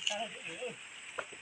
Nta lug, nta lug.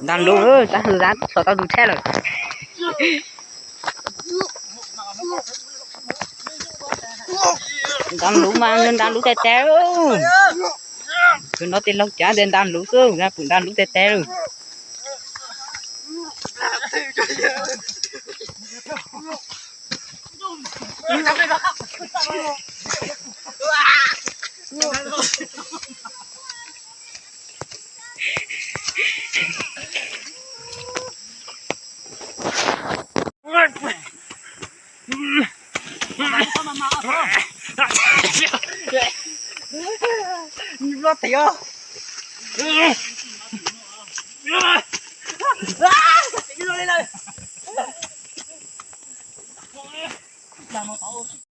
Nta lug, tab sis dab txhom tau tus tsheb lawm. Nta lug mas nta lug tes tes. Tus no tej laug cav tias nta lug xwb, pum nta lug tes tes lawm.